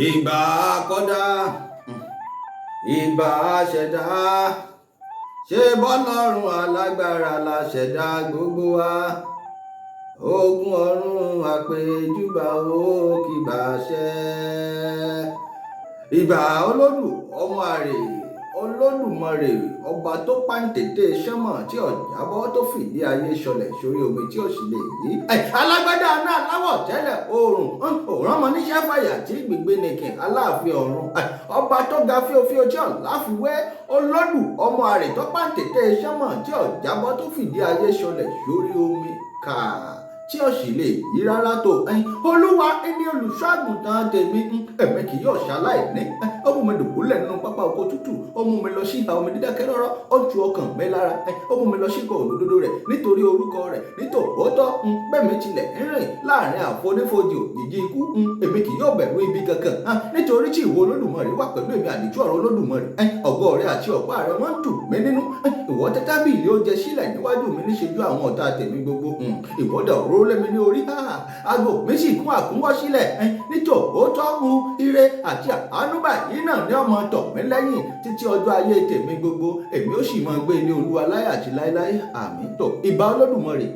Ìbà kọ́dá, ìbà ṣẹ̀dá, ṣé bọ́lọ́run alágbára la ṣẹ̀dá gbogbo wa? Ogun ọ̀run àpèjúbà ó kìbà ṣẹ. Ìbà olódù ọmọ àrè Olódùmarè, ọba tó pàǹtẹ̀tẹ̀ sánmọ̀ tí ọ̀jábọ́ tó fìdí ayé ṣọlẹ̀ sórí omi tí ò sì lè yí. Alágbádá náà láwọ̀ tẹ́lẹ̀ oòrùn, òrán ọmọ níṣẹ́ fàyà tí gbígbé nìkìn aláàfin ọ̀run. Ọba tó ga fíofío tí ọ̀láfiwé, olódù ọmọ àrè tó pàǹtẹ̀tẹ̀ sánmọ̀ tí ọ̀jábọ́ tó fìdí ayé ṣọlẹ̀ sórí omi kàá tí ó sì lè yí rárá tó. Olúwa ẹni olùṣọ́ àgùntàn tèmi, èmi kì yóò ṣaláìní. Ó mú mi dùbúlẹ̀ nínú pápá oko tútù, ó mú mi lọ sí ìhà omi dídákẹ́ rọ́rọ́, ó tu ọkàn mi lára, ó mú mi lọ sí ipò òdodo rẹ̀ nítorí orúkọ rẹ̀. Nítòótọ́, bẹ́ẹ̀ mi tilẹ̀ ń rìn láàrin àfonífojì òjìji ikú, èmi kì yóò bẹ̀rù ibi kankan, nítorí tí ìwọ Olódùmarè wà pẹ̀lú èmi. Àdìtú ọ̀rọ̀ Olódùmarè, ọ̀gọ́ rẹ àti ọ̀pá rẹ wọ́n ń tù mí nínú. Ìwọ tẹ́ tábìlì oúnjẹ sílẹ̀ níwájú mi níṣojú àwọn ọ̀tá tèmi gbogbo. Ìwọ dà òróró lé mi ní orí, aago mi sì kún àkúnwọ́ sílẹ̀. Nítòótọ́, ire àti àánú báyìí náà ní ọmọ tọ̀ mí lẹ́yìn títí ọjọ́ ayé tèmi gbogbo, èmi ó sì máa gbé ilé Olúwa láyé àti láéláé. Àmín. Tó ìbà Olódùmarè,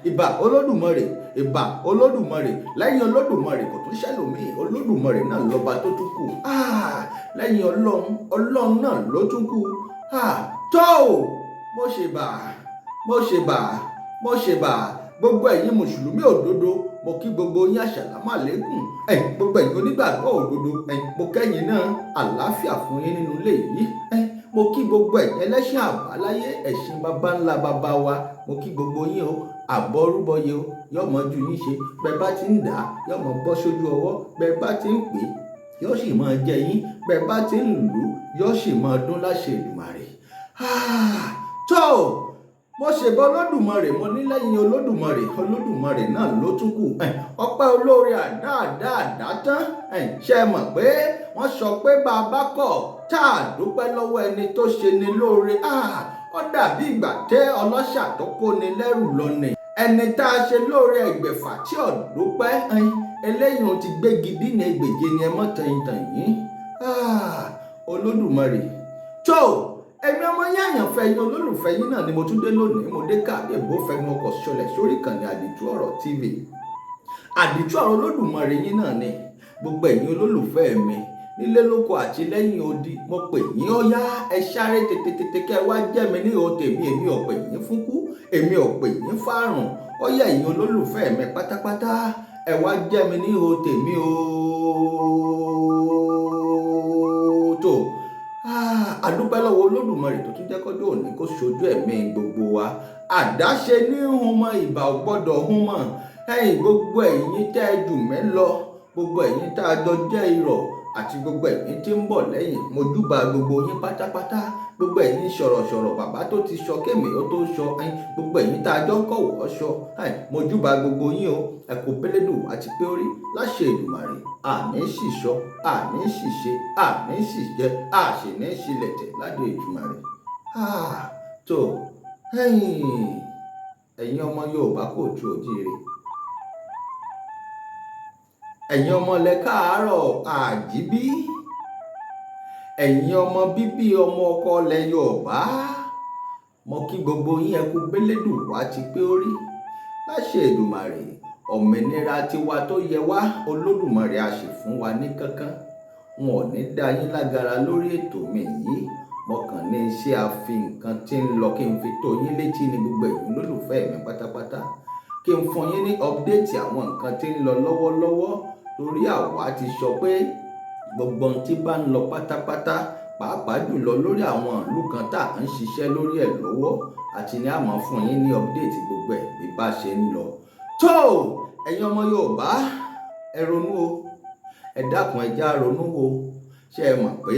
ìbà Olódùmarè, ìbà Olódùmarè. Lẹ́yìn Olódùmarè kò tún ṣẹlòmíì, Olódùmarè náà lọ́ba tó tún kù. Lẹ́yìn Ọlọ́run, Ọlọ́run náà ló tún kù. Tó mo ṣe bà, mo ṣe bà, mo ṣe bà. Gbogbo ẹ̀yin mùsùlùmí òdodo, mo kí gbogbo yín, àṣàlámàlẹ́kùn. Ẹ̀ gbogbo ẹ̀yin onígbàgbọ́ òdodo, ẹ̀ mo kẹ́yìn náà, àlàáfíà fún yín nínú ilé yìí. Ẹ̀ mo kí gbogbo ẹ̀yin ẹlẹ́sìn àbáláyé, ẹ̀sìn baba ńlá baba wa, mo kí gbogbo yín o. Àbọrúbọyè o, yóò mọ ju yín ṣe. Bẹ́ẹ̀ bá ti ń dà á, yóò mọ bọ́ sójú ọwọ́. Bẹ́ẹ̀ bá ti ń pè é, yóò sì máa jẹ yín. Bẹ́ẹ̀ bá ti ń lù ú, yóò sì máa dún láṣẹ Èdùmàrè. Tó mo ṣèbọ Olódùmarè, mo ní lẹ́yìn Olódùmarè, Olódùmarè náà ló tún kù. Ọpẹ́ olóore àdáàdá àdá tán. Ṣe mọ̀ pé wọ́n sọ pé bàbá kọ̀ tá a dúpẹ́ lọ́wọ́ ẹni tó ṣe ni lóore, ó dàbí ìgbà tẹ́ ọlọ́ṣà tó kó ni lẹ́rù lọ ni. Ẹni tá a ṣe lóore ẹgbẹ̀fà tí ò dúpẹ́, eléyìí ti gbégi dínà ẹgbẹ̀je ni. Ẹ mọ́ tẹ̀yìntàn yín. Olódùmarè. Tó èmi ọmọ yín àyànfẹ́ yín, olólùfẹ́ yín náà ni mo tún dé lónìí. Mo dé káàdé bó fẹ́ mọ ọkọ̀ ṣọlẹ̀ sórí ìkànnì Àdìtú Ọ̀rọ̀ TV. Àdìtú ọ̀rọ̀ Olódùmarè yín náà ni. Gbogbo ẹ̀yin olólùfẹ́ mi nílé lóko àti lẹ́yìn odi, mo pè yín, ó yá, ẹ sáré tètè tètè kẹ́ ẹ wá jẹ́ mi ní ìhò tèmi. Èmi ò pè yín fún kú, èmi ò pè yín fárùn. Ó yá, ẹ̀yin olólùfẹ́ mi pátápátá, ẹ wá jẹ́ mi ní ìhò tèmi ooo. Tó àdúpẹ́ lọ́wọ́ Olódùmarè tó tún jẹ́ kọ́jọ́ òní kó ṣojú ẹ̀mí gbogbo wa. Àdáṣe ní hun mọ́, ìbà ò gbọ́dọ̀ hun mọ́. Ẹ̀yin gbogbo ẹ̀yin tẹ́ ẹ jù mí lọ, gbogbo ẹ̀yin tá a jọ jẹ́ irọ̀ àti gbogbo ẹ̀yin tí ń bọ̀ lẹ́yìn, mo júbà gbogbo yín pátápátá. Gbogbo ẹ̀yin sọ̀rọ̀sọ̀rọ̀, bàbá tó ti sọ kémi ó tó sọ, ẹ̀yin gbogbo ẹ̀yin tá a jọ ń kọ̀wọ́ sọ, mo júbà gbogbo yín o. Ẹ kú pélédù àti pé orí láṣẹ Èdùmàrè, àní sì sọ, àní sì ṣe, àní sì jẹ, àṣì ní sílẹ̀tẹ̀ ládé Èdùmàrè. Tó ẹ̀yin ọmọ Yorùbá kò tú òjíire, ẹ̀yin ọmọ ilẹ̀ káàárọ̀ àjíbí, ẹ̀yin ọmọ bíbí ọmọ ọkọ ilẹ̀ Yorùbá, mo kí gbogbo yín, ẹ kú bélédù wá ti pé orí láṣẹ Èdùmàrè. Òmìnira tiwa tó yẹ wá, Olódùmarè a sì fún wa ní kánkán. Wọn ò ní dá yín lágara lórí ètò mi yìí. Mo kàn ní iṣẹ́ àfi nǹkan tí ń lọ kí n fi tó yín létí ní gbogbo ẹ̀yin olólùfẹ́ mi pátápátá, kí n fún yín ní update àwọn nǹkan tí ń lọ lọ́wọ́lọ́wọ́, torí àwa ti sọ pé gbogbo ohun tí bá ń lọ pátápátá, pàápàá jùlọ lórí àwọn ìlú kan tá à ń ṣiṣẹ́ lórí ẹ̀ lọ́wọ́, àti ní àmọ́ fún yín ní update gbogbo ẹ̀ bí bá ṣe ń lọ. Tó ẹ̀yin ọmọ Yorùbá, ẹ ronú o, ẹ dákun, ẹ já ronú o. Ṣé ẹ mọ̀ pé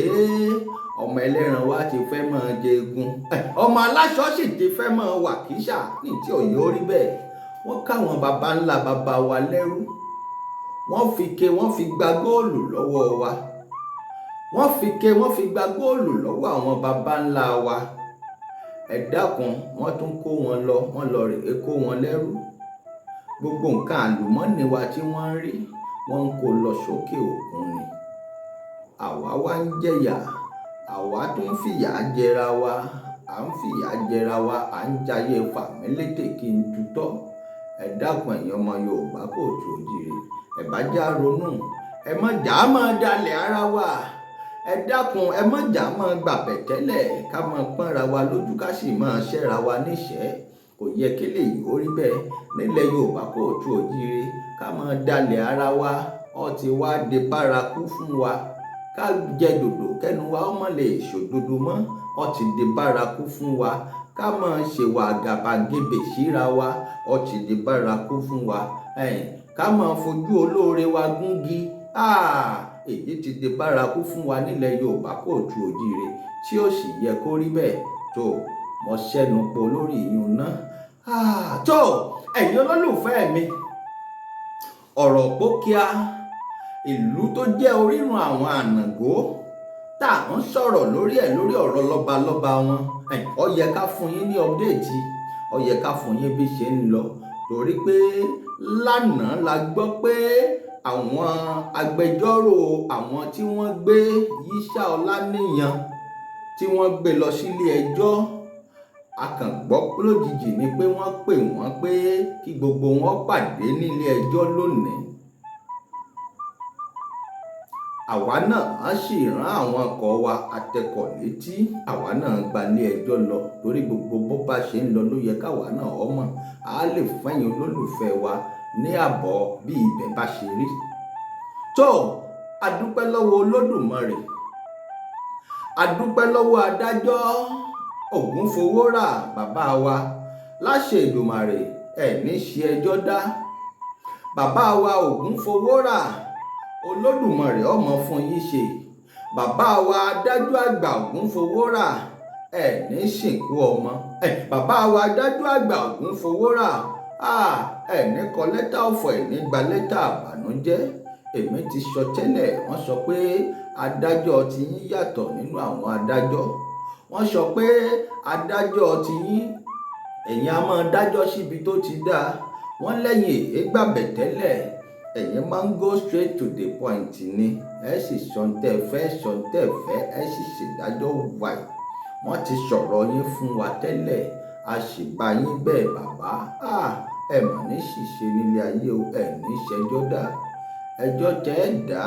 ọmọ ẹlẹ́ran wa ti fẹ́ máa jẹ egun, ọmọ aláṣọ sì ti fẹ́ máa wà kíṣà ní tí òye rí bẹ́ẹ̀? Wọ́n káwọn baba ńlá baba wa lẹ́rú, wọ́n fi ke, wọ́n fi gba góòlù lọ́wọ́ wa, wọ́n fi ke, wọ́n fi gba góòlù lọ́wọ́ àwọn baba ńlá wa. Ẹ dákun, wọ́n tún kó wọn lọ, wọ́n lọ rèé kó wọn lẹ́rú. Gbogbo nǹkan àlùmọ́ọ́nì wa tí wọ́n ń rí, wọ́n ń kó lọ sókè òkun ni. Àwa wá ń jẹ̀yà, àwa tún ń fìyà jẹra wa, à ń fìyà jẹra wa, à ń jayé fàmílétè kí n tutọ́. Ẹ dákun, ẹ̀yin ọmọ Yorùbá kóòtù òjìrè, ẹ bá já ronú, ẹ má jà á máa dalẹ̀ ara wa. Ẹ dákun, ẹ má jà á máa gbàbẹ̀ tẹ́lẹ̀, ká máa pọ́nra wa lójú, ká sì máa ṣẹ́ra wa níṣẹ́. Kò yẹ kí lè yìí ó rí bẹ́ẹ̀ nílẹ̀ Yorùbá kóòtù òjìrè, ká máa dalẹ̀ ara wa. Ó ti wá di bárakú fún wa ká jẹ dòdò kẹ́nu wa ó má lè ṣòdodo mọ́. Ó ti di bárakú fún wa ká máa ṣèwà àgàbàgebè síra wa. Ó ti di bárakú fún wa ká máa fojú olóore wa gúngi. Èyí ti di bárakú fún wa nílẹ̀ Yorùbá kóòtù òjìrè, tí ó sì yẹ kó rí bẹ́ẹ̀. Tó mo ṣẹ́nu po lórí ìyún náà. Tó ẹ̀yin olólùfẹ́ mi, ọ̀rọ̀ Pókíà, ìlú tó jẹ́ orírun àwọn Ànàgó tá à ń sọ̀rọ̀ lórí ẹ̀, lórí ọ̀rọ̀ lọ́balọ́ba wọn, ó yẹ ká fún yín ní update, ó yẹ ká fún yín bí ṣe ń lọ, torí pé lánàá la gbọ́ pé àwọn agbẹjọ́rò àwọn tí wọ́n gbé Yíṣà Ọláníyan, tí wọ́n gbé lọ sílé ẹjọ́, a kàn gbọ́ lójijì ni pé wọ́n pè wọ́n pé kí gbogbo wọn pàdé nílé ẹjọ́ lónìí. Àwa náà á sì rán àwọn ọkọ̀ wa atẹkọ̀ létí, àwa náà gba ilé ẹjọ́ lọ, torí gbogbo bó bá ṣe ń lọ ló yẹ káwa náà ọmọ á lè fẹ́yìn olólùfẹ́ wa ní àbọ̀ bí ibẹ̀ bá ṣe rí. Tó a dúpẹ́ lọ́wọ́ Olódùmarè, a dúpẹ́ lọ́wọ́ adájọ́ Ògúnfowórà, bàbá wa, láṣẹ Èdùmàrè, ẹ̀ ní ṣe ẹjọ́ dá. Bàbá wa Ògúnfowórà, Olódùmarè ọmọ fún yín ṣe. Bàbá wa adájọ́ àgbà Ògúnfowórà, ẹ̀ ní sìnkú ọmọ. Ẹ̀ bàbá wa adájọ́ àgbà Ògúnfowórà, ẹ̀ ní kọ lẹ́tà ọ̀fọ̀, ẹ̀ ní gba lẹ́tà àbànújẹ́. Èmi ti sọ tẹ́lẹ̀, wọ́n sọ pé adájọ́ ti yín yàtọ̀ nínú àwọn adájọ́. Wọ́n sọ pé adájọ́ ti yín, ẹ̀yin a máa dájọ́ síbi tó ti dáa. Wọ́n lẹ́yìn èégbàbẹ̀ tẹ́lẹ̀, ẹ̀yin máa ń go straight to the point ni, ẹ sì sọ ń tẹ́ fẹ́, sọ ń tẹ́ fẹ́, ẹ sì ṣèdájọ́ wàì. Wọ́n ti sọ̀rọ̀ yín fún wa tẹ́lẹ̀, a sì bá yín bẹ́ẹ̀ bàbá. Ẹ mà ní ṣìṣe nílé ayé o, ẹ ní ṣẹjọ́ dá. Ẹjọ́ tẹ́ ẹ dá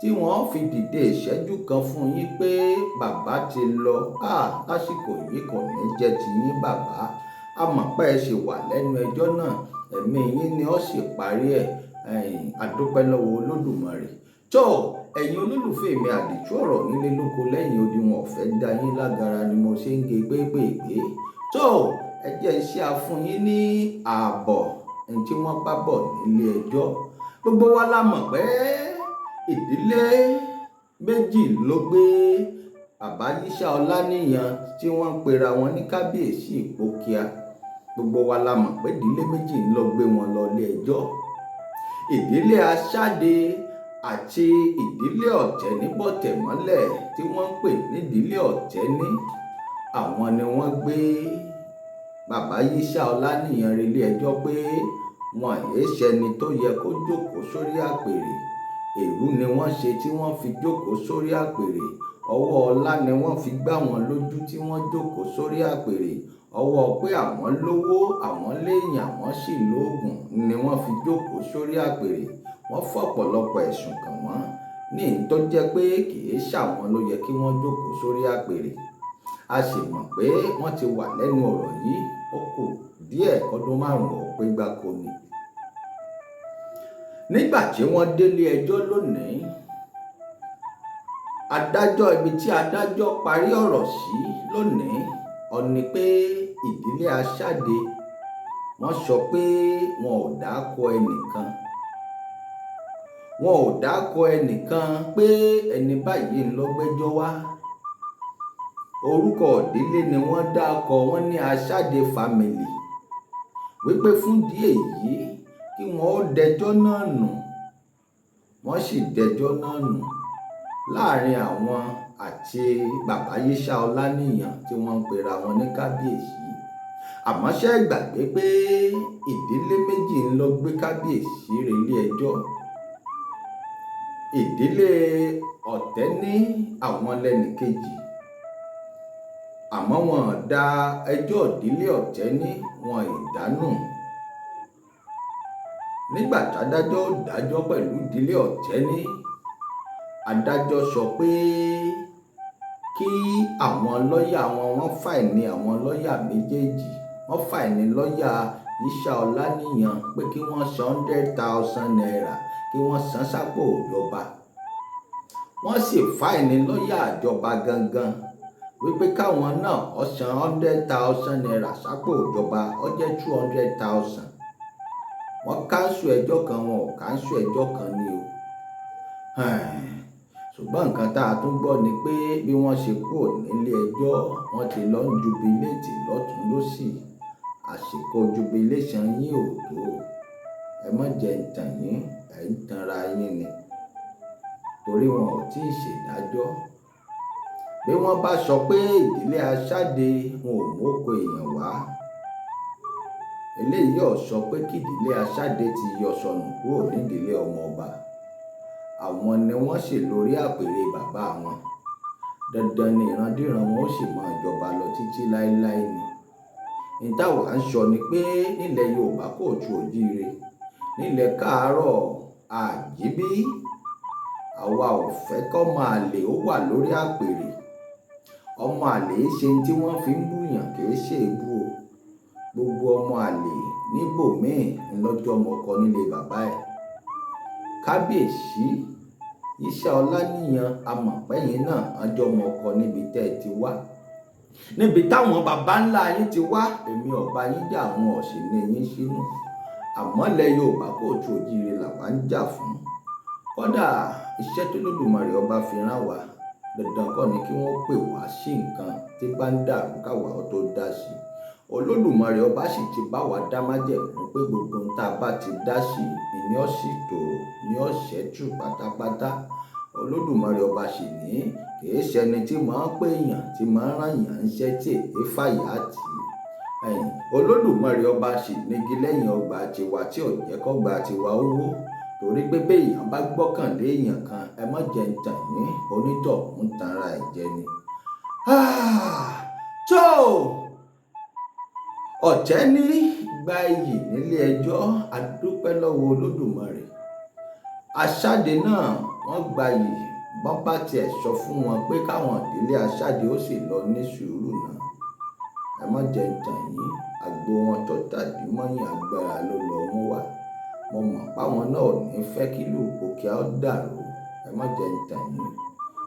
tí wọ́n fi dìde ìṣẹ́jú kan fún yín pé bàbá ti lọ, lásìkò yìí kò ní jẹ́ ti yín bàbá. A mọ̀ pé ẹ ṣì wà lẹ́nu ẹjọ́ náà, ẹ̀mí yín ni ó sì parí ẹ̀. A dúpẹ́ lọ́wọ́ Olódùmarè. Tó ẹ̀yin olólùfẹ́ mi, àdìtú ọ̀rọ̀ nílé lóko lẹ́yìn odi, wọn ò fẹ́ dá yín lágara ni mo ṣe ń ge gbégbègbè. Tó ẹ jẹ́ iṣẹ́ afún yín ní ààbọ̀ ẹni tí wọ́n bá bọ̀ nílé ẹjọ́. Gbogbo wa la mọ̀ pé ìdílé méjì ló gbé bàbá Yíṣà Ọláníyan tí wọ́n ń pera wọn ní kábíyèsí Ìpókíà. Gbogbo wa la mọ̀ pé ìdílé méjì ń lọ gbé wọn lọ ilé ẹjọ́. Ìdílé Aṣáde àti ìdílé Ọ̀tẹ̀níbọ̀tẹ̀mọ́lẹ̀ tí wọ́n ń pè nídìílé Ọ̀tẹ́ní, àwọn ni wọ́n gbé bàbá Yíṣà Ọláníyan relé ẹjọ́ pé wọn èé ṣẹni tó yẹ kó jókòó sórí àpèrè. Èrú ni wọ́n ṣe tí wọ́n fi jókòó sórí àpèrè. Ọwọ́ ọlá ni wọ́n fi gbá wọn lójú tí wọ́n jókòó sórí àpèrè. Ọwọ́ pé àwọn lówó, àwọn léèyàn, àwọn sì lóògùn ni wọ́n fi jókòó sórí àpèrè. Wọ́n fọ̀pọ̀lọpọ̀ ẹ̀sùn kàn wọ́n ní tó jẹ́ pé kì í ṣàwọn ló yẹ kí wọ́n jókòó sórí àpèrè. A sì mọ̀ pé wọ́n ti wà lẹ́nu ọ̀rọ̀ yìí, ó kù díẹ̀ kọ́dún márùn-ún ó pé gbáko ni. Nígbà tí wọ́n délé ẹjọ́ lónìí, adájọ́, ibi tí adájọ́ parí ọ̀rọ̀ sí lónìí ó ní pé ìdílé Aṣáde, wọ́n sọ pé wọn ò dákọ ẹnìkan, wọn ò dákọ ẹnìkan pé ẹni báyìí ń lọ gbẹ́jọ́ wá. Orúkọ ìdílé ni wọ́n dákọ, wọ́n ní Aṣáde family, wípé fún díẹ̀ yìí kí wọ́n ó dẹjọ́ náà nù. Wọ́n sì dẹjọ́ náà nù láàrin àwọn àti bàbá Yíṣà Ọláníyan tí wọ́n ń pera wọn ní kábíyèsí. Àmọ́ ṣé ẹ gbàgbé pé ìdílé méjì ń lọ gbé kábíyèsí relé ẹjọ́. Ìdílé Ọ̀tẹ́ní àwọn lẹ́nìkejì, àmọ́ wọn dá ẹjọ́ ìdílé Ọ̀tẹ́ní wọn ìdánù. Nígbà tádájọ́ dájọ́ pẹ̀lú ìdílé Ọ̀tẹ́ní, adájọ́ sọ pé kí àwọn lọ́ọ̀yà wọn, wọ́n fine àwọn lọ́ọ̀yà méjèèjì, wọ́n fine lọ́ọ̀yà Isa Ọláníyan pé kí wọ́n san ₦100,000, kí wọ́n san sápò ìjọba. Wọ́n sì fine lọ́ọ̀yà ìjọba gangan wípé káwọn náà ó san ₦100,000 sápò ìjọba, ó jẹ́ 200,000. Wọ́n cancel ẹjọ́ kan, wọn ò cancel ẹjọ́ kan ni o. Ṣùgbọ́n nǹkan tá a tún gbọ́ ni pé bí wọ́n ṣe kúrò nílé ẹjọ́, wọ́n ti lọ ń jubilate lọ́tún lọ́sì. Àsìkò jubilation yín ò tó. Ẹ má jẹ ń tàn yín, ẹ̀ ń tanra yín ni. Torí wọn ò tí ì ṣèdájọ́. Bí wọ́n bá sọ pé ìdílé Aṣáde wọn ò móko èèyàn wá, eléyìí ò sọ pé kí ìdílé Aṣáde ti yọ sọnù kúrò nídìílé ọmọ ọba. Àwọn ni wọ́n sì lórí àpèrè bàbá wọn. Dandan ni ìrandíran wọn ó sì máa jọba lọ títí láéláé ni. Ní táwa ń sọ ni pé nílẹ̀ Yorùbá kò tu òjíire, nílẹ̀ káàárọ̀ àjíbí, àwa ò fẹ́ kọ́ ọmọ àlè ó wà lórí àpèrè. Ọmọ àlè ṣe tí wọ́n fi ń búyàn kì í ṣe èébú o. Gbogbo ọmọ àlè níbòmíì ńlọ́jọ́ ọmọ ọkọ nílé bàbá ẹ̀. Kábíyèsí Isa Ọláníyan, amọ̀pẹ́yìn náà ọjọ́ ọmọ ọkọ níbi tẹ́ ẹ ti wá. Níbi táwọn baba ńlá yín ti wá, èmi ọba yín jà, àwọn ọ̀sìn ní yín sínú. Àmọ́ ilẹ̀ Yorùbá kò tu òjíire làwa ń jà fún. Kódà iṣẹ́ tó Olódùmarè ọba fi rán wa, dandan kọ́ ni kí wọ́n pè wá sí nǹkan tí bá ń dàrú káwa ó tó dá sí. Olódùmarè ọba sì ti bá wa dá májẹ̀mú pé gbogbo ohun tá a bá ti dá sí ni ó sì tòrò, ni ó ṣẹ́tù pátápátá. Olódùmarè ọba sì ní kì í ṣe ẹni tí máa ń pè èèyàn, tí máa ń rán èèyàn ń ṣẹ́ tí èé fàyà tì í. Ẹ̀yìn Olódùmarè ọba sì nígi lẹ́yìn ọgbà tiwa tí ò jẹ́ kọ́gbà tiwa ó wó. Torí pé bí èèyàn bá gbọ́kànlé èèyàn kan, ẹ má jẹ́ ń tàn yín, onítọ̀hún ń tanra ẹ̀ jẹ ni. Tó Ọ̀tẹ́ní gba iyì nílé ẹjọ́, a dúpẹ́ lọ́wọ́ Olódùmarè. Aṣáde náà wọ́n gba iyì, bọ́n bá tiẹ̀ sọ fún wọn pé káwọn ìdílé Aṣáde ó sì lọ ní sùúrù náà. Ẹ má jẹ́ ń tàn yín, àgbo wọn tó tàdí mọ́yìn agbára ló lọ mú wá. Mo mọ̀ páwọn náà ò ní fẹ́ kí ìlú Ìpókíà ó dàrú. Ẹ má jẹ́ ń tàn yín.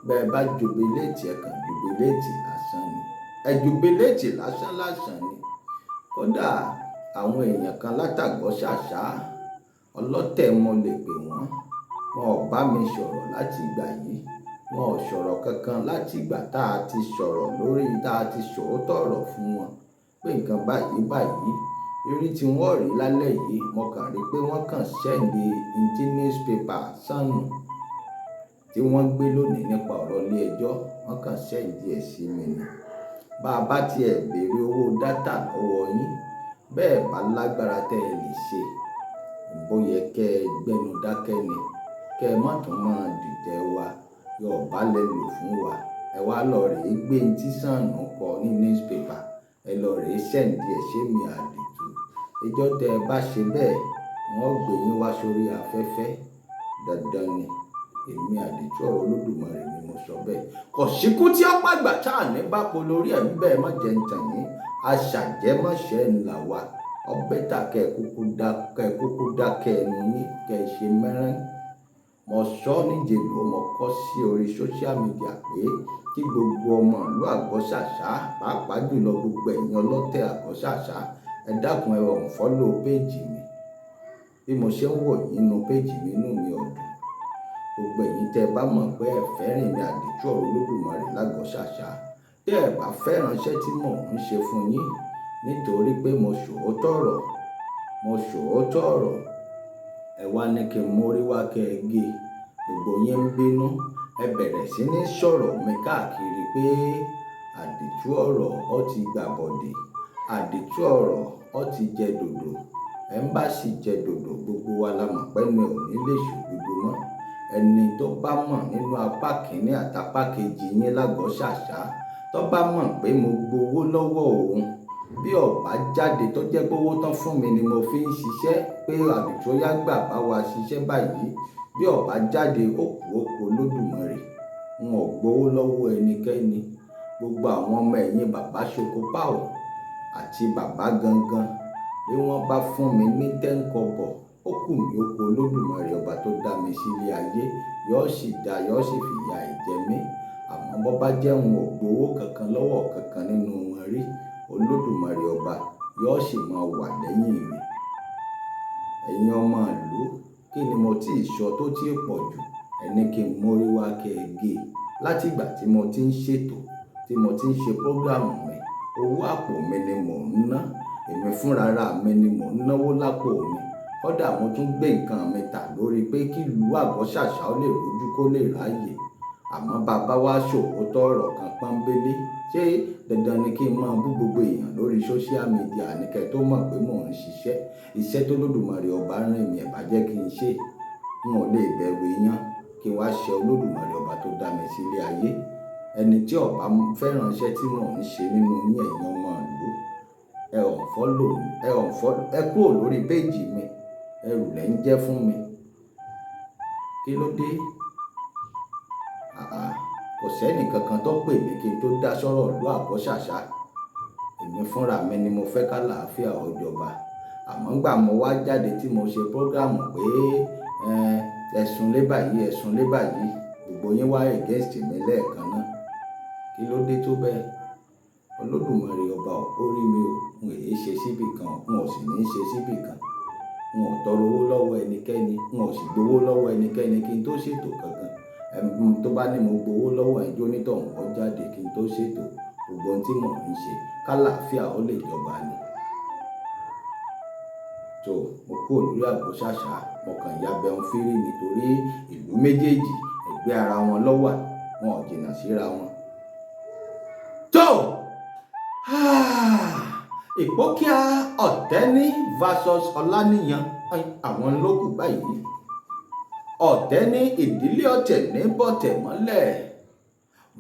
Bẹ́ẹ̀ bá jubilate, ẹ kàn jubilate lásán ni. Ẹ jubilate lásán lásán ni. Kódà àwọn èèyàn kan látàgọ́ ṣàṣà, ọlọ́tẹ̀ mo lè pè wọ́n. Wọn ò bá mi sọ̀rọ̀ láti ìgbà yìí. Wọn ò sọ̀rọ̀ kankan láti ìgbà tá a ti sọ̀rọ̀ lórí tá a ti sòótọ́ ọ̀rọ̀ fún wọn pé nǹkan báyìí báyìí. Rírí tí wọ́n rí lálẹ́ yìí, mo kàn rí pé wọ́n kàn send ntí newspaper sànù tí wọ́n gbé lónìí nípa ọ̀rọ̀ ilé ẹjọ́, wọ́n kàn send ẹ̀ sí mi ni. Bá a bá tiẹ̀ béèrè owó data lọ́wọ́ yín, bẹ́ẹ̀ bá lágbára tẹ́ ẹ lè ṣe, bóyẹ kẹ́ ẹ gbẹ́nu dákẹ́ ni. Kẹ́ ẹ má tún máa dìtẹ̀ wa, Yorùbá lẹ lò fún wa. Ẹ wá lọ rèé gbé ntí sànù kọ ní newspaper, ẹ lọ rèé send ẹ̀ sí mi àdìtú. Ijọ́ tẹ ẹ bá ṣe bẹ́ẹ̀, wọ́n ó gbé yín wá sórí afẹ́fẹ́. Dandan ni. Èmi àdìtú ọ̀rọ̀ Olódùmarè ni mo sọ bẹ́ẹ̀. Kò síkú tí ó pàgbà tá à ní bá po lórí ẹ̀ ń bẹ́ẹ̀, má jẹ́ ń tàn yín. Aṣàjẹmọ́ṣẹ́ ńlá wa. Ọbẹ̀ tà kẹ́ ẹ kúkú dákẹ́ ẹnu yín, kẹ́ ẹ ṣe mẹ́rán. Mo sọ níjẹ̀lú, mo kọ sí orí social media pé kí gbogbo ọmọ ìlú Àgọ́-Ṣàṣà, pàápàá jùlọ gbogbo ẹ̀yin ọlọ́tẹ̀ Àgọ́-Ṣàṣà, ẹ dákun ẹ unfollow page mi. Bí mo ṣe ń wò yín nínú page mi, inú mi ò dùn. Gbogbo ẹ̀yin tẹ́ ẹ bá mọ̀ pé ẹ fẹ́ràn mi àdìtú ọ̀rọ̀ Olódùmarè lágọ́-Ṣàṣà, tẹ́ ẹ bá fẹ́ràn iṣẹ́ tí mò ń ṣe fún yín, nítorí pé mo sòótọ́ ọ̀rọ̀, mo sòótọ́ ọ̀rọ̀, ẹ wá ní kí n mórí wá kẹ́ ẹ gé. Gbogbo yín ń bínú, ẹ bẹ̀rẹ̀ sí ní sọ̀rọ̀ mi káàkiri pé àdìtú ọ̀rọ̀ ó ti gbàbọ̀dè, àdìtú ọ̀rọ̀ ó ti jẹ dòdò. Ẹ ń bá sì jẹ dòdò, gbogbo wa la mọ̀ pé ẹnu ẹ̀ ò ní lè ṣòdodo mọ́. Ẹni tó bá mọ̀ nínú apá kìíní àtàpá kejì yín lágọ̀ọ́ ṣàṣà, tó bá mọ̀ pé mo gbowó lọ́wọ́ òun, bí ọ̀bá jáde tó jẹ́ pé owó tán fún mi ni mo fi ń ṣiṣẹ́, pé àdìtúyà gbà bá wa ṣiṣẹ́ báyìí, bí ọ̀bá jáde ó kú ó kú Olódùmarè. N ò gbowó lọ́wọ́ ẹnikẹ́ni. Gbogbo àwọn ọmọ ẹ̀yìn bàbá Ṣokopáò àti bàbá gangan, bí wọ́n bá fún mi ní 10 kọ́bọ̀, ó kù mí ó kú Olódùmarè ọba tó dá mi sílé ayé, yóò sì dá, yóò sì fìyà jẹ mí. Àmọ́ bó bá jẹ́ n ò gbowó kankan lọ́wọ́ kankan nínú wọn rí, Olódùmarè ọba yóò sì máa wà lẹ́yìn mi. Ẹ̀yin ọmọ ìlú, kí ni mo tí ì sọ tó tí pọ̀ jù? Ẹ ní kí n mórí wá kí ẹ gé. Láti ìgbà tí mo ti ń ṣètò, tí mo ti ń ṣe program mi, owó àpò mi ni mò ń ná. Èmi fúnra ra mi ni mò ń náwó lápò mi. Kódà mo tún gbé nǹkan mi tà lórí pé kí ìlú Àgọ́ Ṣàṣà ó lè rojú kó lè ráyè. Àmọ́ bàbá wa ṣòótọ́ ọ̀rọ̀ kan pọ́nńbélé. Ṣé dandan ni kí n máa bú gbogbo èèyàn lórí social media ní kẹ́ tó mọ̀ pé mò ń ṣiṣẹ́? Iṣẹ́ tó Olódùmarè ọba rán mi, ẹ̀ bá jẹ́ kí n ṣe. N ò lè bẹ̀rù èèyàn kí n wá ṣe Olódùmarè ọba tó dá mi sílé ayé. Ẹni tí ọba fẹ́ràn iṣẹ́ tí mò ń ṣe nínú yín, ẹ̀yin ọmọ ìlú, ẹ unfollow, ẹ unfollow, ẹ kúrò lórí page mi. Ẹrù lẹ̀ ń jẹ́ fún mi. Kí ló dé? Àà, kò sẹ́ni kankan tó pè mí kí n tó dá sọ́rọ̀ ìlú Àgọ́ Ṣàṣà. Èmi fúnra mi ni mo fẹ́ ká làáfíà ó jọba. Àmọ́ ìgbà mo wá jáde tí mo ṣe program pé, ẹ̀sùn lé báyìí, ẹ̀sùn lé báyìí, gbogbo yín wá against mi lẹ́ẹ̀kan náà. Kí ló dé tó bẹ́ẹ̀? Olódùmarè ọba ò rí mi o. N ò lè ṣe síbí kan, n ò sì ní ṣe síbí kan. N ò tọrọ owó lọ́wọ́ ẹnikẹ́ni, n ò sì gbowó lọ́wọ́ ẹnikẹ́ni kí n tó ṣètò kankan. Ẹni tó bá ní mo gbowó lọ́wọ́ ẹ̀, jó onítọ̀hún ó jáde kí n tó ṣètò gbogbo ohun tí mò ń ṣe. Ká làáfíà ó lè jọba ni. So mo kúrò lórí Àgọ́ Ṣàṣà, mo kàn ya bẹun fírí nítorí ìlú méjèèjì ẹgbẹ́ ara wọn ló wà, wọn ò jìnnà síra wọn. Tó, Ìpókíà Ọ̀tẹ́ní versus Ọláníyan, àwọn ló kù báyìí. Ọ̀tẹ́ní ìdílé ọ̀tẹ̀ ní bọ̀tẹ̀ mọ́lẹ̀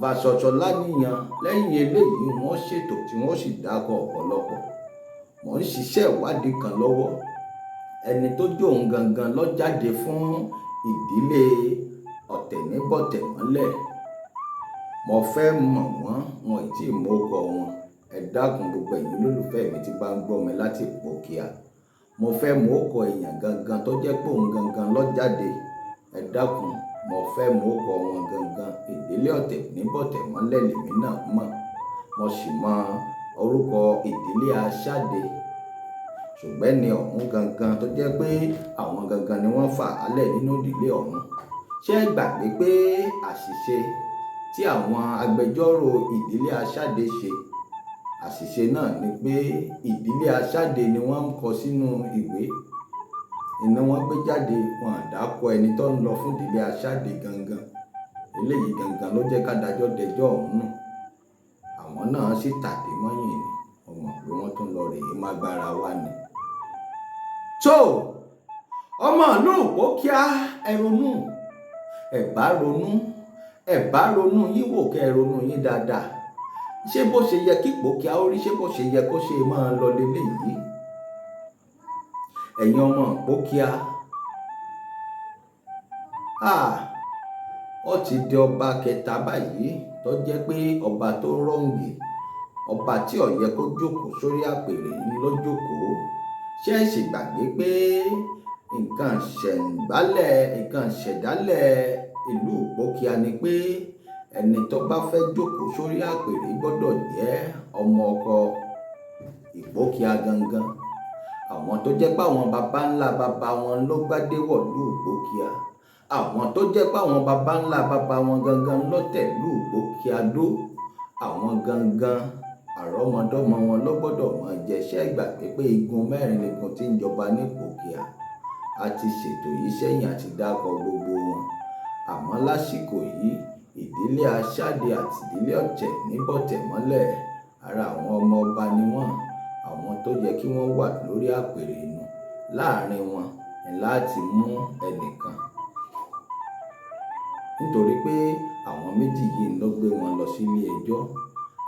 versus Ọláníyan. Lẹ́yìn eléyìí wọ́n ṣètò tí wọ́n sì dákọ̀ ọ̀pọ̀lọpọ̀. Mò ń ṣiṣẹ́ ìwádìí kan lọ́wọ́. Ẹni tó jó òun gangan ló jáde fún ìdílé ọ̀tẹ̀ ní bọ̀tẹ̀ mọ́lẹ̀. Mo fẹ́ mọ̀ wọ́n, wọn ò tí ì mọ orúkọ wọn. Ẹ dákun gbogbo ẹ̀yin olólùfẹ́ mi tí bá ń gbọ́ mi láti Ìpókíà. Mo fẹ́ mọ orúkọ èèyàn gangan tó jẹ́ pé òun gangan ló jáde. Ẹ dákun, mo fẹ́ mọ orúkọ wọn gangan. Ìdílé ọ̀tẹ̀ ní bọ̀tẹ̀ mọ́lẹ̀ lèmi náà mọ̀. Mo sì mọ orúkọ ìdílé Aṣáde. Ṣùgbọ́n ẹni ọ̀hún gangan tó jẹ́ pé àwọn gangan ni wọ́n fà á lẹ̀ nínú ìdílé ọ̀hún. Ṣé ẹ gbàgbé pé àṣìṣe tí àwọn agbẹjọ́rò ìdílé Aṣáde ṣe? Àṣìṣe náà ni pé ìdílé Aṣáde ni wọ́n ń kọ sínú ìwé. Iná wọn gbé jáde, wọn à dákọ ẹni tó ń lọ fún ìdílé Aṣáde gangan. Eléyìí gangan ló jẹ́ ká dájọ́ dẹjọ́ ọ̀hún nù. Àwọn náà sì tàdé mọ́yìn ni. Mo mọ̀ pé wọ́n tún lọ rèé má gbára wá ni. So, ọmọ ìlú Ìpókíà, ẹ ronú, ẹ bá ronú, ẹ bá ronú yín wò, kẹ́ ẹ ronú yín dáadáa. Ṣé bó ṣe yẹ kí Ìpókíà ó rí, ṣé bó ṣe yẹ kó ṣe máa lọ leléyìí? Ẹ̀yin ọmọ Ìpókíà, ó ti di ọba kẹta báyìí tó jẹ́ pé ọba tó rọ̀ǹgì, ọba tí ó yẹ kó jókòó sórí àpèrè ló jókòó. Ṣé ẹ sì gbàgbé pé nǹkan ṣẹ̀ǹbálẹ̀, nǹkan ṣẹ̀dálẹ̀ ìlú Ìpókíà ni pé ẹni tó bá fẹ́ jókòó sórí àpèrè gbọ́dọ̀ jẹ́ ọmọ ọkọ Ìpókíà gangan. Àwọn tó jẹ́ pé àwọn baba ńlá baba wọn ló gbádé wọ̀lú Ìpókíà. Àwọn tó jẹ́ pé àwọn baba ńlá baba wọn gangan ló tẹ̀lú Ìpókíà dó. Àwọn gangan àrọ́mọdọ́mọ wọn ló gbọ́dọ̀ máa jẹ. Ṣé ẹ gbàgbé pé igun mẹ́rin nìkan tí ń jọba ní Ìpókíà? A ti ṣètò yìí sẹ́yìn àti dákọ gbogbo wọn. Àmọ́ lásìkò yìí, ìdílé Aṣáde àti ìdílé Ọ̀tẹ̀ ní bọ̀tẹ̀ mọ́lẹ̀, ara àwọn ọmọ ọba ni wọ́n. Àwọn tó yẹ kí wọ́n wà lórí àpèrè inú. Láàárín wọn ni láti mú ẹnìkan. Nítorí pé àwọn méjì yìí ló gbé wọn lọ sílé ẹjọ́.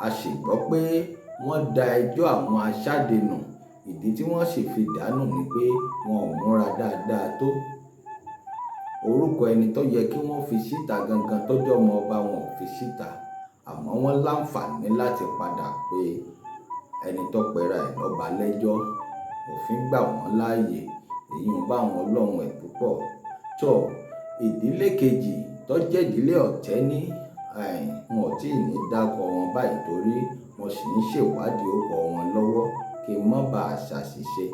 A sì gbọ́ pé wọ́n da ẹjọ́ àwọn aṣáde nù. Ìdí tí wọ́n sì fi dànù ni pé wọn ò múra dáadáa tó. Orúkọ ẹni tó yẹ kí wọ́n fi síta gangan tọ́jú ọmọ ọba wọn ò fi síta. Àmọ́ wọ́n láǹfààní láti padà pé ẹni tó pera ẹ̀ lọ́ba lẹ́jọ́. Òfin gbà wọ́n láàyè, èyí ń bá àwọn ọlọ́run ẹ̀ púpọ̀. Tó ìdílé kejì tó jẹ́ ìdílé Ọ̀tẹ́ní, wọn ò tí ì ní dákọ wọn báyìí torí mo sì ń ṣèwádìí orúkọ wọn lọ́wọ́ kí n má ba à ṣàṣìṣe.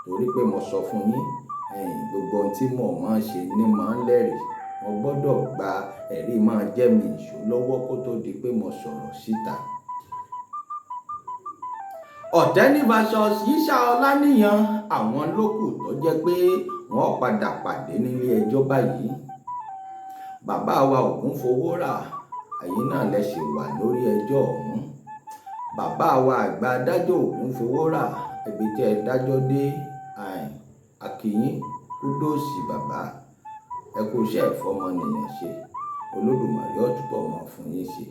Torí pé mo sọ fún yín, gbogbo ohun tí mò ń ṣe ní máa ń lẹ́rìí. Mo gbọ́dọ̀ gba ẹ̀rí máa jẹ́ mi ìṣó lọ́wọ́ kó tó di pé mo sọ̀rọ̀ síta. Ọ̀tẹ́ní versus Yíṣà Ọláníyan, àwọn lókù tó jẹ́ pé wọ́n padà pàdé nílé ẹjọ́ báyìí. Bàbá wa Ògúnfowórà, ẹ̀yin náà lẹ ṣì wà lórí ẹjọ́ ọ̀hún. Bàbá wa àgbà adájọ́ Ògúnfowórà, ibi tí ẹ dájọ́ dé, a kí yín, kúdóòsì bàbá. Ẹ kú iṣẹ́ ìfọmọnìyàn ṣe. Olódùmarè ó túbọ̀ máa fún yín ṣe.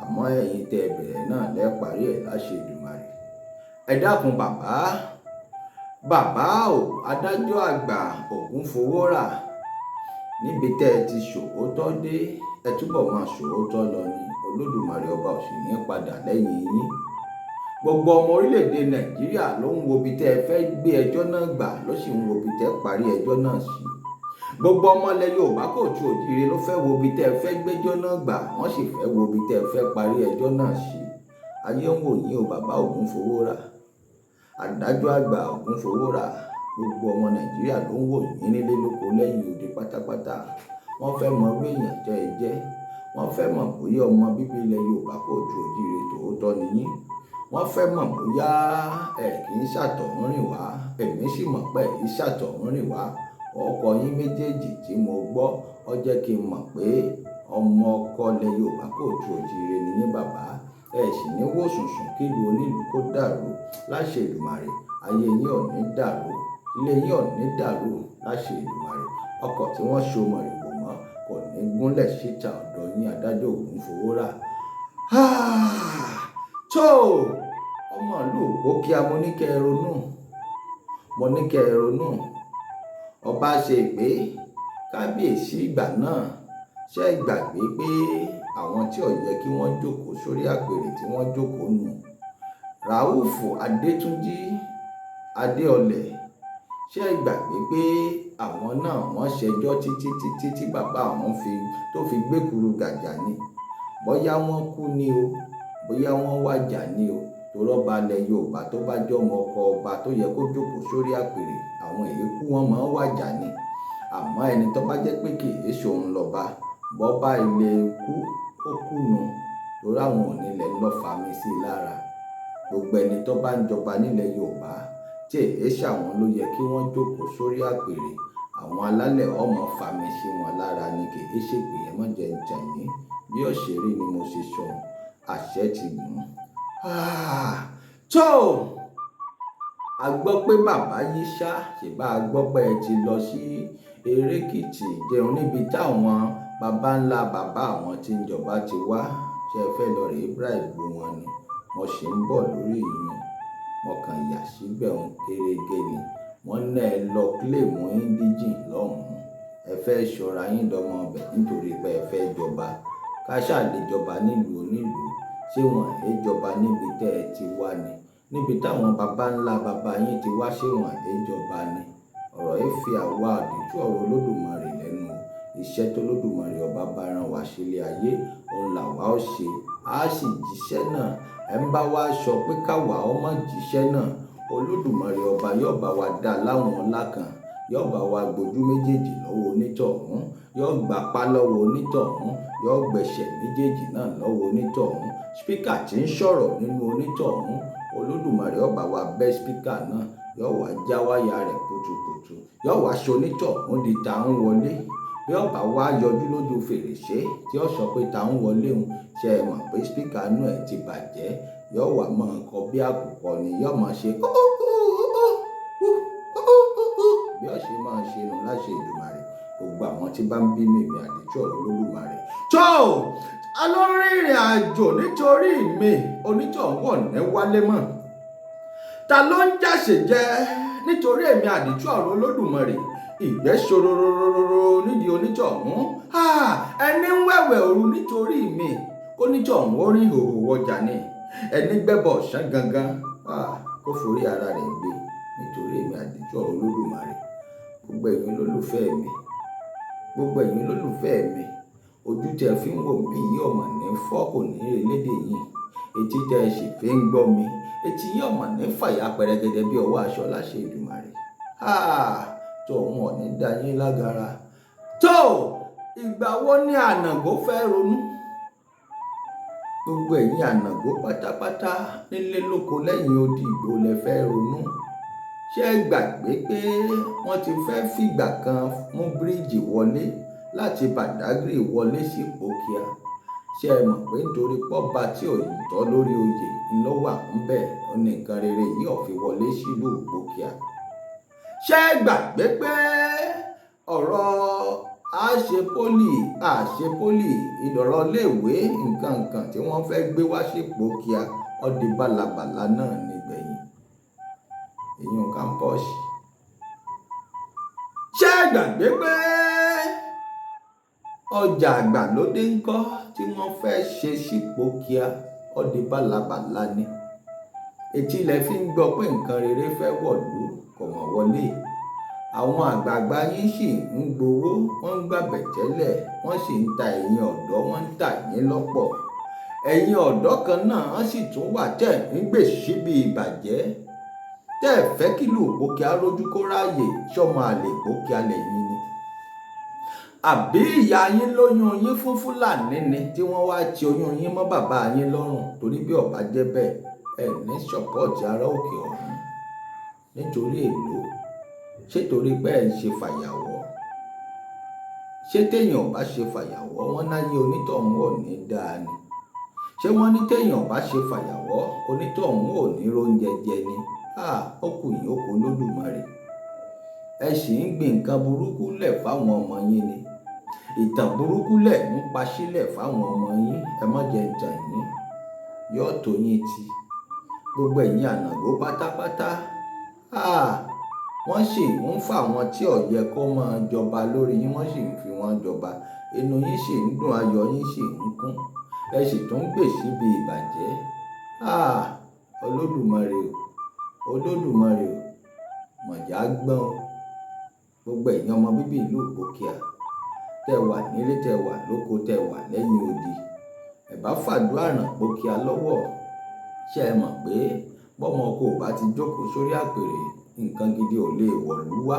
Àmọ́ ẹ̀yin tẹ bẹ̀rẹ̀ náà lẹ parí ẹ̀ láṣẹ Èdùmàrè. Ẹ dákun bàbá, bàbá o, adájọ́ àgbà Ògúnfowórà, níbi tẹ́ ẹ ti ṣòótọ́ dé, ẹ túbọ̀ máa ṣòótọ́ lọ ni. Olódùmarè ọba ò sì ní padà lẹ́yìn yín. Gbogbo ọmọ orílẹ̀-èdè Nàìjíríà ló ń wo ibi tẹ́ ẹ fẹ́ gbé ẹjọ́ náà gbà, ló sì ń wo ibi tẹ́ ẹ parí ẹjọ́ náà sí. Gbogbo ọmọ ilẹ̀ Yorùbá kóòtù òjíire ló fẹ́ wo ibi tẹ́ ẹ fẹ́ gbẹ́jọ́ náà gbà, wọ́n sì fẹ́ wo ibi tẹ́ ẹ fẹ́ parí ẹjọ́ náà sí. Ayé ń wò yín o, bàbá Ògúnfowórà, adájọ́ àgbà Ògúnfowórà. Gbogbo ọmọ Nàìjíríà ló ń wò yín nílé lóko lẹ́yìn odi pátápátá. Wọ́n fẹ́ mọ irú èèyàn tẹ́ ẹ jẹ́. Wọ́n fẹ́ mọ̀ bóyá ọmọ bíbí ilẹ̀ Yorùbá kóòtù òjíire tòótọ́ ni yín. Wọ́n fẹ́ mọ̀ bóyá ẹ kì í ṣàtọ̀húnrìn wá. Èmi sì mọ̀ pé ẹ kì í ṣàtọ̀húnrìn wá. Ọkọ yín méjèèjì tí mo gbọ́, ó jẹ́ kí n mọ̀ pé ọmọ ọkọ ilẹ̀ Yorùbá kóòtù òjíire ni yín bàbá. Ẹ sì ní wò sùnsùn kí ìlú onílùú kó dàrú láṣẹ Èdùmàrè. Ayé yín ò ní dàrú, ilé yín ò ní dàrú láṣẹ Èdùmàrè. Ọkọ̀ tí wọ́n so mọ̀rìwò mọ́ kò ní gúnlẹ̀ síta ọ̀dọ̀ yín, adájọ́ Ògúnfowórà. Tó ọmọ ìlú Ìpókíà, mo ní kẹ́ ẹ ronú, mo ní kẹ́ ẹ ronú. Ọba ṣe pé kábíyèsí ìgbà náà ṣe gbàgbé pé àwọn tí ò yẹ kí wọ́n jókòó sórí àpèrè tí wọ́n jókòó nù. Ràúfù Adétúnjì Adéọlẹ̀ ṣe gbàgbé pé àwọn náà wọ́n ṣẹjọ́ títí títí tí bàbá àwọn fi tó fi gbékuru gàjà ni. Bóyá wọ́n kú ni o, bóyá wọ́n wàjà ni o. Torí ọba ilẹ̀ Yorùbá tó bá jọmọ ọkọ ọba tó yẹ kó jókòó sórí àpèrè, àwọn èékú wọn máa ń wàjà ni. Àmọ́ ẹni tó bá jẹ́ pé kì í ṣe òun lọ́ba, bọ́ bá ilé kú, ó kú nu. Torí àwọn onílẹ̀ ló fa mi sí i lára. Gbogbo ẹni tó bá ń jọba nílẹ̀ Yorùbá tí èé ṣàwọn ló yẹ kí wọ́n jókòó sórí àpèrè. Àwọn alálẹ̀ ọmọ fa mi sí wọn lára ni, kì í ṣe pé ẹ má jẹ ń tàn yín. Bí ó ṣe rí ni mo ṣe sọ, àṣẹ ti gùn. Tó a gbọ́ pé bàbá Yíṣà, ṣe bá a gbọ́ pé ẹ ti lọ sí Erékìtì jẹun níbi táwọn baba ńlá bàbá àwọn tí ń jọba ti wá. Ṣé ẹ fẹ́ lọ rèé bribe wọn ni? Mo sì ń bọ̀ lórí ìyún. Mo kàn yà síbẹ̀ ń kéréje ni. Wọ́n ná ẹ lọ claim indigene lọ́hùn-ún. Ẹ fẹ́ ṣọ́ra yín dọmọ ọbẹ̀ nítorí pé ẹ fẹ́ jọba. Ká ṣà lè jọba nílùú onílùú. Ṣé wọ́n è jọba níbi tẹ́ ẹ ti wá ni? Níbi táwọn baba ńlá bàbá yín ti wá, ṣé wọ́n è jọba ni? Ọ̀rọ̀ yìí fi àwa àdìtú ọ̀rọ̀ Olódùmarè lẹ́nu. Iṣẹ́ tó Olódùmarè ọba bá rán wa sílé ayé, òun làwa ó ṣe. A sì jíṣẹ́ náà. Ẹ ń bá wa sọ pé ká wà ó má jíṣẹ́ náà. Olódùmarè ọba yóò bá wa dá láwọn ọlá kan. Yóò bá wa gbojú méjèèjì lọ́wọ́ onítọ̀hún. Yóò gbapá lọ́wọ́ onítọ̀hún. Yóò gbẹ̀ṣẹ̀ méjèèjì náà lọ́wọ́ onítọ̀hún. Speaker tí ń sọ̀rọ̀ nínú onítọ̀hún, Olódùmarè ọba wa bẹ́ speaker náà. Yóò wá já wáyà rẹ̀ putuputu. Yóò wá ṣe onítọ̀hún di ta ń wọlé. Bí ọba wa yọjú lójú fèrèsé tí ó sọ pé ta ń wọlé òun, ṣé ẹ mọ̀ pé speaker inú ẹ̀ ti bàjẹ́? Yóò wá máa kọ bí àkùkọ ni, yóò máa ṣe bí ó ṣe máa ṣe nù láṣẹ Èdùmàrè. Gbogbo àwọn tí bá ń bínú èmi àdìtú ọ̀rọ̀ Olódùmarè. Tó alórìnrìn àjò nítorí mi, onítọ̀hún ò ní wálé mọ́. Ta ló ń jàṣe jẹ nítorí èmi àdìtú ọ̀rọ̀ Olódùmarè? Ìgbẹ́ ṣororororo nídìí onítọ̀hún. Ẹni ń wẹ̀wẹ̀ òru nítorí mi, kónítọ̀hún ó rìn ìhòhò wọjà ni. Ẹni gbẹ́bọ̀ ọ̀sán gangan, kó forí ara rẹ̀ gbé nítorí èmi àdìtú ọ̀rọ̀ Olódùmarè. Gbogbo ẹ̀yin olólùfẹ́ mi, gbogbo ẹ̀yin olólùfẹ́ mi, ojú tẹ fi ń wò mí yìí ọmọ ní fọ́, kò ní rí lédè yìí. Etí tẹ sì fi ń gbọ́ mi, etí yìí ọmọ ní fàyà pẹrẹgẹdẹ bí ọwọ́ aṣọ láṣẹ Èdùmàrè. Tó òun ò ní dá yín lágara. Tó ìgbà wo ni ànàgó fẹ́ ronú? Gbogbo ẹ̀yin ànàgó pátápátá nílé lóko lẹ́yìn odi, ìgbò lẹ fẹ́ ronú. Ṣé ẹ gbàgbé pé wọ́n ti fẹ́ fìgbà kan mú bíríìjì wọlé láti Badagry wọlé sí Ìpókíà? Ṣé ẹ mọ̀ pé nítorí pọ́ba tí ò tọ́ lórí oyè ńlọ wà ńbẹ̀ ní nǹkan rere yìí ò fi wọlé sílùú Ìpókíà? Ṣé ẹ gbàgbé pé ọ̀rọ̀ àṣẹ pólì àṣẹ pólì ìdọ̀rọ̀ léèwé nǹkan nǹkan tí wọ́n fẹ́ gbé wá sí Ìpókíà ó di bálabàla náà nígbẹ̀yìn èyí kámpọ́ọ̀sì? Ṣé ẹ gbàgbé pé ọjà àgbàlódé ńkọ́ tí wọ́n fẹ́ ṣe sí Ìpókíà ó di bálabàla ni? Etí lẹ fi ń gbọ́ pé nǹkan rere fẹ́ wọ̀lú, kò mọ̀ wọlé. Àwọn àgbààgbà yín sì ń gbowó, wọ́n ń gbàbẹ̀ tẹ́lẹ̀, wọ́n sì ń ta ẹ̀yin ọ̀dọ́, wọ́n ń tà yín lọ́pọ̀. Ẹ̀yin ọ̀dọ́ kan náà sì tún wà tẹ̀ ń gbè síbi ìbàjẹ́. Tẹ́ ẹ fẹ́ kí ìlú Ìpókíà rójú kó ráàyè, sọ́mọ àlè Ìpókíà lẹ́yìn ni. Àbí ìyá yín lóyún yín fún Fúlàní ni tí wọ́n wá ti oyún yín mọ́ bàbá yín lọ́rùn? Torí bí ọ̀bá jẹ́ bẹ́ẹ̀, ẹ ní sọ́pọ́ọ̀tì ará òkè ọ̀hún nítorí èlò. Ṣé torí pé ẹ̀ ń ṣe fàyàwọ́? Ṣé téèyàn ò bá ṣe fàyàwọ́, wọ́n náyé onítọ̀hún ò ní dáa ni? Ṣé wọ́n ní téèyàn ò bá ṣe fàyàwọ́, onítọ̀hún ò ní róúnjẹ jẹ ni? Ó kù yín, ó kù Olódùmarè. Ẹ sì ń gbin nǹkan burúkú lẹ̀ fáwọn ọmọ yín ni. Ìtàn burúkú lẹ̀ ń pa sílẹ̀ fáwọn ọmọ yín. Ẹ má jẹ ń tàn yín, yóò tó yín ti. Gbogbo ẹ̀yin ànàgó pátápátá, wọ́n sì ń fà wọ́n tí ò yẹ kó máa jọba lórí yín, wọ́n sì ń fi wọ́n jọba. Inú yín sì ń dùn, ayọ̀ yín sì ń kún. Ẹ sì tún ń gbè síbi ìbàjẹ́. Olódùmarè o, Olódùmarè o, mọ̀já gbọ́n o. Gbogbo ẹ̀yin ọmọ bíbí ìlú Ìpókíà, tẹ́ wà nílé, tẹ́ wà lóko, tẹ́ wà lẹ́yìn odi, ẹ bá fàdúrà ràn Ìpókíà lọ́wọ́. Ṣé ẹ mọ̀ pé bọ́mọ ọkọ ò bá ti jókòó sórí àpèrè, nǹkan gidi ò lè wọ̀lú wá?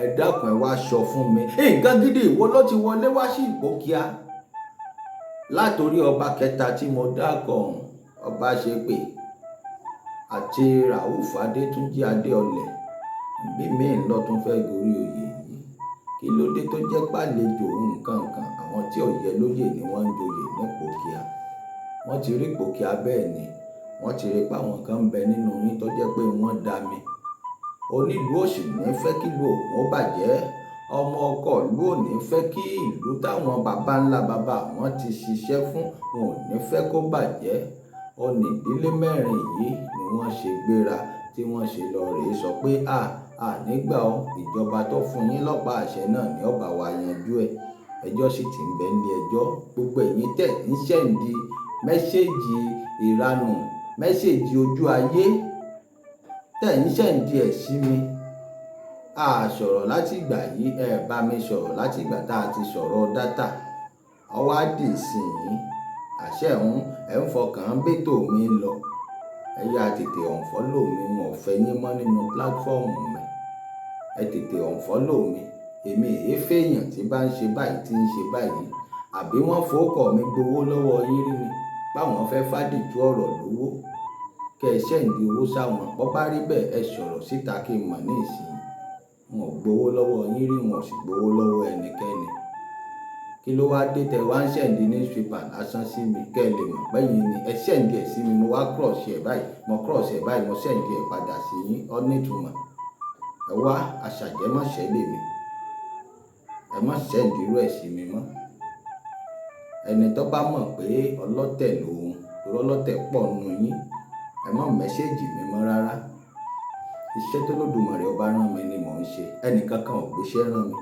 Ẹ dákun, ẹ wá sọ fún mi, nǹkan gidi ìwo ló ti wọlé wá sí Ìpókíà látòrí ọba kẹta tí mo dákọ̀ ọ̀hún, ọba ṣe pé àti Rauf Adétúnjì Adéọlẹ̀ bí mi-ín lọ tún fẹ́ gorí oyè yìí? Kí ló dé tó jẹ́ pàlejò nǹkan kan àwọn tí ò yẹ lóyè ni wọ́n ń joyè ní Ìpókíà? Wọ́n ti rí Ìpókíà bẹ́ẹ̀ ni wọ́n ti rí páwọn kan ń bẹ nínú yín tó jẹ́ pé wọ́n dá mi. Onílùú ò sì ní fẹ́ kí ìlú òun ó bàjẹ́. Ọmọ ọkọ ìlú ò ní fẹ́ kí ìlú táwọn baba ńlá baba wọn ti ṣiṣẹ́ fún, wọn ò ní fẹ́ kó bàjẹ́. Ọ̀nì ìdílé mẹ́rin yìí ni wọ́n ṣe gbéra tí wọ́n ṣe lọ rèé sọ pé à nígbà ó, ìjọba tó fún yín lọ́pàá àṣẹ náà ní ọba wa yanjú ẹ̀. Ẹjọ́ sì ti ń bẹ nílé ẹjọ́. Gbogbo ẹ̀yin tẹ̀ ń sẹ́ǹdì mẹ́sẹ́ẹ̀jì ìranù, mẹ́sẹ́ẹ̀jì ojú ayé tẹ̀ ń sẹ́ǹdì ẹ̀ sí mi, a sọ̀rọ̀ láti ìgbà yìí, ẹ bá mi sọ̀rọ̀ láti ìgbà tá a ti sọ̀rọ̀ dátà. Ọwọ́ á dì sí yín, àṣẹ ń ẹ̀ ń fọkàn bẹ́tò mi lọ. Ẹ yá tètè unfollow mi, wọn ò fẹ́ yín mọ́ nínú pílátífọ́ọ̀mù mi. Ẹ tètè unfollow mi. Èmi èé fẹ́yàn tí bá ń ṣe báyìí tí ń ṣe báyìí. Àbí wọ́n fowókọ̀ mi gbowó lọ́wọ́ yín rí ni? Báwọn fẹ́ fàdìjú ọ̀rọ̀ lówó, kẹ́ ẹ sẹ́ǹdì owó sáwọn. Bọ́ bá rí bẹ́ẹ̀, ẹ sọ̀rọ̀ síta kí n mọ̀ ní ìsìn. Wọn ò gbowó lọ́wọ́ yín rí, wọn ò sì gbowó lọ́wọ́ ẹnikẹ́ni. Kí ló wá dé tẹ wá ń sẹ́ǹdì newspaper lásán sí mi kẹ́ ẹ lè mọ̀ pé yín ni ẹ sẹ́ǹdì ẹ̀ sí mi? Mo wá cross ẹ̀ báyìí, mo cross ẹ̀ báyìí, mo sẹ́ǹdì ẹ̀ padà sí yín. Ó ní ìtumọ̀. Ẹ wá aṣàjẹmọ́ṣẹ́ lè mi. Ẹ má sẹ́ǹdì irú ẹ̀ sí mi mọ́. Ẹni tó bá mọ̀ pé ọlọ́tẹ̀ lòun, torí ọlọ́tẹ̀ pọ̀ nù yín, ẹ má message mi mọ́ rárá. Iṣẹ́ tó lódùmarè ọba rán mi ni mò ń ṣe. Ẹnìkankan ò gbéṣẹ́ rán mi.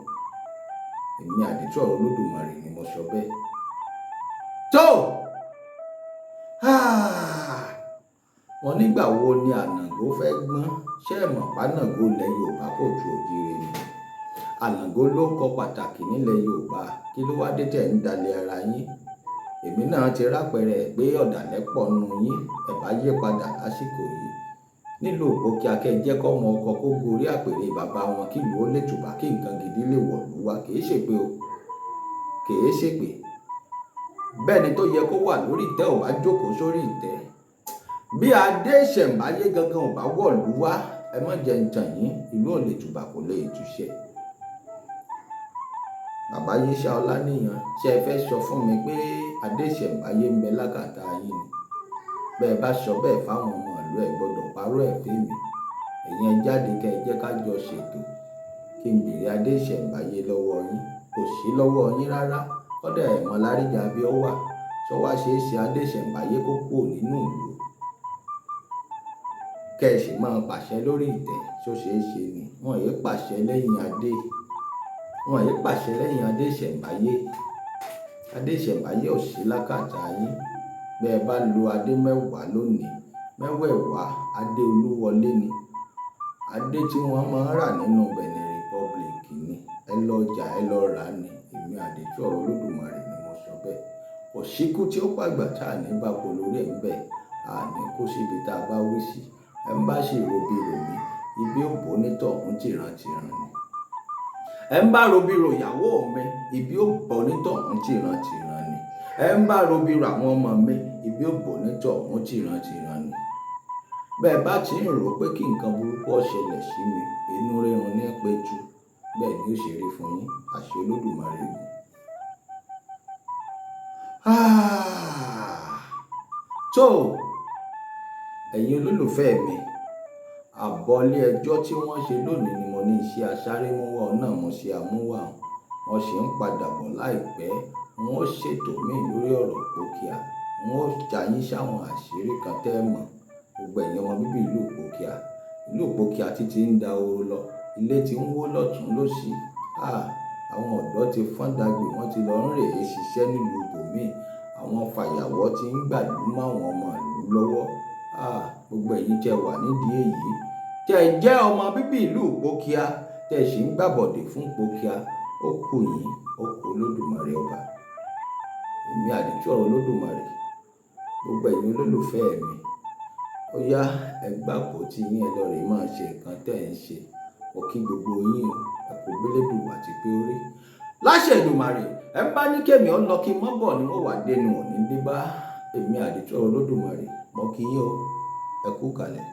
Èmi Àdìtú ọ̀rọ̀ Olódùmarè ni mo sọ bẹ́ẹ̀. Tó wọn nígbà wo ni Ànàgó fẹ́ gbọ́n? Ṣé ẹ mọ̀ pànàgó ilẹ̀ Yorùbá kò ju òjìire ni? Ànàgó ló kọ pàtàkì nílẹ̀ Yorùbá. Kí ló wá dé tẹ̀ ń dalẹ̀ ara yín? Èmi náà ti rápẹrẹ pé ọ̀dàlẹ̀ pọ̀ nù yín. Ẹ bá yí padà lásìkò yìí nílùú Ìpókíà, kẹ́ ẹ jẹ́ kọ́mọ ọkọ kó gorí àpèrè bàbá wọn, kí ìlú ó lè tùbà, kí nǹkan gidi lè wọ̀lú wá. Kì í ṣèpè o, kì í ṣèpè. Bẹ́ẹ̀ ni tó yẹ kó wà lórí ìtẹ́ ò bá jókòó sórí ìtẹ́, bí adé ìṣẹ̀ǹbáyé gangan ò bá wọ̀lú wá, ẹ má jẹ́ ń tàn yín, ìlú ò lè tùbà, kò lè túṣẹ. Bàbá Yíṣà Ọláníyan, ṣé ẹ fẹ́ sọ fún mi pé adé ìṣẹ̀ǹbáyé ń bẹ lákàtà yín ni? Bẹ́ẹ̀ bá sọ bẹ́ẹ̀ fáwọn ọmọ ìlú, ẹ gbọ́dọ̀ parọ́ ẹ̀ fẹ́mi. Ẹ̀yin ẹ jáde kẹ́ ẹ jẹ́ ká jọ ṣètò kí n béèrè adé ìṣẹ̀ǹbáyé lọ́wọ́ yín. Kò sí lọ́wọ́ yín rárá. Kọ́dà ẹ̀ mọ́ láríjà bí ó wà. Sọ wá ṣe é ṣe adé ìṣẹ̀ǹbáyé kó kúrò nínú ìlú, kẹ́ ẹ sì máa pàṣẹ lórí ìtẹ́? Ṣó ṣe é ṣe ni? Wọn yéé pàṣẹ lẹ́yìn adé, wọn yéé pàṣẹ lẹ́yìn adé ìṣẹ̀ǹbáyé. Adé ìṣẹ̀ǹbáyé ò sí lákàtà yín. Bẹ́ẹ̀ bá lo adé mẹ́wàá lónìí, mẹ́wẹ̀ẹ̀wá adé Olúwọlé ni. Adé tí wọ́n máa ń rà nínú Benin Republic ni. Ẹ lọ ọjà, ẹ lọ rà á ni. Èmi Àdìtú ọ̀rọ̀ Olódùmarè ni mo sọ bẹ́ẹ̀. Kò síkú tí ó pàgbà tá à ní bá po lórí ẹ̀ ń bẹ̀. À ní kó síbi tá a bá wí sí. Ẹ ń bá sì robi rò mí, ibi ò bó nítọ̀hún tìrantìran ni. Ẹ ń bá robi rò ìyàwó mi, ibi ò bó nítọ̀hún tìrantìran ni. Ẹ ń bá robi rò àwọn ọmọ mi, ibi ò bó nítọ̀hún tìrantìran ni. Bẹ́ẹ̀ bá ti ń rò pé kí nǹkan burúkú ó ṣẹlẹ̀ sí mi, inú rírun ní péjú. Bẹ́ẹ̀ ni ó ṣe rí fún yín. Àṣẹ Olódùmarè gùn. Tó ẹ̀yin olólùfẹ́ mi, àbọ̀lé ẹjọ́ tí wọ́n ṣe lónìí ni mo ní iṣẹ́ aṣárémúwá náà mo ṣe àmúwá. Wọ́n sì ń padà bọ̀ láìpẹ́. Wọ́n ó ṣètò míì lórí ọ̀rọ̀ Ìpókíà. Wọ́n ó já yín sáwọn àṣírí kan tẹ́ ẹ mọ̀. Gbogbo ẹ̀yin ọmọ bíbí ìlú Ìpókíà, ìlú Ìpókíà títí ń da oró lọ, ilé tí ń wó lọ́tùn lósì. Àwọn ọ̀dọ́ ti fọ́n dàgbé, wọ́n ti lọ ń rèé ṣiṣẹ́ nílùú ibòmíì. Àwọn fàyàwọ́ ti ń gbàlú máwọn ọmọ ìlú lọ́wọ́. Gbogbo ẹ̀yin tẹ́ wà nídìí èyí, tẹ́ ẹ jẹ́ ọmọ bíbí ìlú Ìpókíà, tẹ́ ẹ sì ń gbàbọ̀dè fún Ìpókíà, ó kù yín, ó kù Olódùmarè ọba. Èmi Àdìtú ọ̀rọ̀ Olódùmarè, gbogbo ẹ̀yin olólùfẹ́ mi, ó yá, ẹ gbàpò tí yín, ẹ lọ rèé máa ṣe nǹkan tẹ́ ẹ̀ ń ṣe. Mo kí gbogbo yín o, ẹ kú bélédùwà àti pé ó rí. Láṣẹ Èdùmàrè, ẹ bá ní kémi ọ lọ kí n mọ́ bọ̀ ni wọ́n wà dénú òní dé bá. Èmi Àdìtú ọ̀rọ̀ Olódùmarè, mo kí yín o, ẹ kú kalẹ̀.